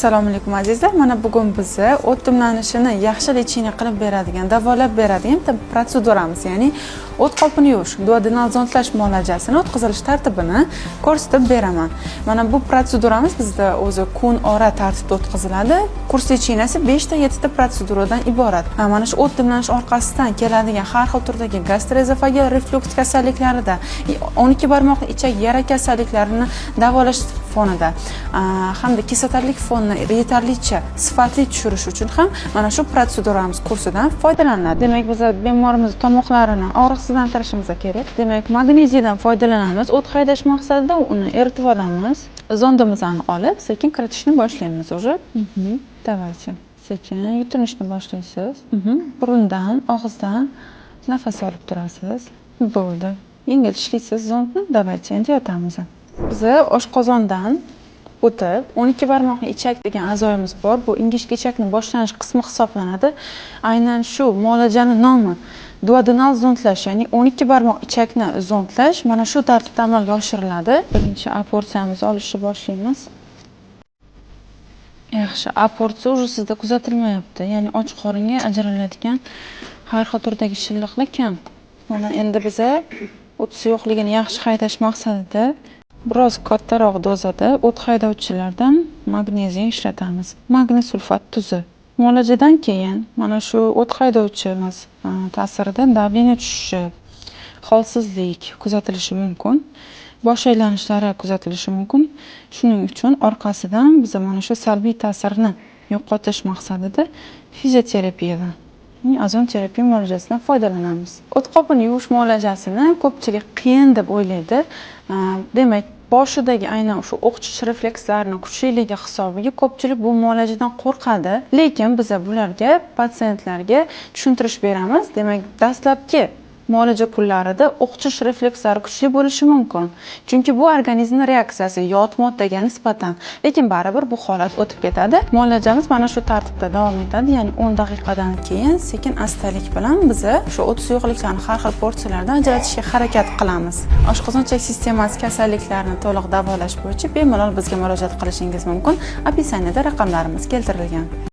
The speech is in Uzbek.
Assalomu alaykum, azizlar. Mana bugun biza o't dimlanishini yaxshi лечение qilib beradigan, davolab beradigan bitta protseduramiz, ya'ni o't qopini yuvish, duodenal zondlash muolajasini o'tkazilish tartibini ko'rsatib beraman. Mana bu protseduramiz bizda o'zi kun ora tartibda o'tkaziladi. Kurs лечения si beshta, yettita protseduradan iborat. Mana shu o't dimlanish orqasidan keladigan har xil turdagi gastroezofageal reflyuks kasalliklarida, 12 barmoqli ichak yara kasalliklarini davolash fonida hamda kislotalik fonni yetarlicha sifatli tushirish uchun ham mana shu protseduramiz kursidan foydalaniladi. Demak, biz bemorimizni tomoqlarini og'riqsizlantirishimiz kerak. Demak, magneziydan foydalanamiz o't haydash maqsadida, uni eritib olamiz. Zondimizni olib, sekin kiritishni boshlaymiz уже. Давайте, sekin yutinishni boshlaysiz. Burundan, og'izdan nafas olib turasiz. Bo'ldi, yengil tishlaysiz zondni. Давайте, endi yotamiz. Biza oshqozondan o'tib, 12 barmoqli ichak degan a'zoyimiz bor. Bu ingichka ichakni boshlanish qismi hisoblanadi. Aynan shu muolajani nomi duodenal zondlash, ya'ni 12 barmoq ichakni zondlash mana shu tartibda amalga oshiriladi. Birinchi A porsiyamizni olishni boshlaymiz. Yaxshi, A porsiya уже sizda kuzatilmayapti, ya'ni och qoringa ajraladigan har xil turdagi shilliqlar kam. Mana endi biza o't suyuqligini yaxshi haydash maqsadida biroz kattaroq dozada o't haydovchilardan magneziy ishlatamiz, magniy sulfat tuzi. Muolajadan keyin mana shu o't haydovchimiz ta'sirida давление tushishi, holsizlik kuzatilishi mumkin, bosh aylanishlari kuzatilishi mumkin. Shuning uchun orqasidan biz mana shu salbiy ta'sirni yo'qotish maqsadida fizioterapiyadan, ozon terapiya muolajasidan foydalanamiz. O't qopini yuvish muolajasini ko'pchilik qiyin deb o'ylaydi. Demak, boshidagi aynan shu o'qchish reflekslarini kuchliligi hisobiga ko'pchilik bu muolajadan qo'rqadi. Lekin biza bularga, patsientlarga tushuntirish beramiz. Demak, dastlabki muolaja kunlarida o'qchish reflekslari kuchli bo'lishi mumkin, chunki bu organizmni reaksiyasi yot moddaga nisbatan. Lekin baribir bu holat o'tib ketadi. Muolajamiz mana shu tartibda davom etadi, ya'ni 10 daqiqadan keyin sekin astalik bilan biza shu o't suyuqliklarni har xil porsiyalardan ajratishga harakat qilamiz. Oshqozon ichak sistemasi kasalliklarini to'liq davolash bo'yicha bemalol bizga murojaat qilishingiz mumkin. Описание da raqamlarimiz keltirilgan.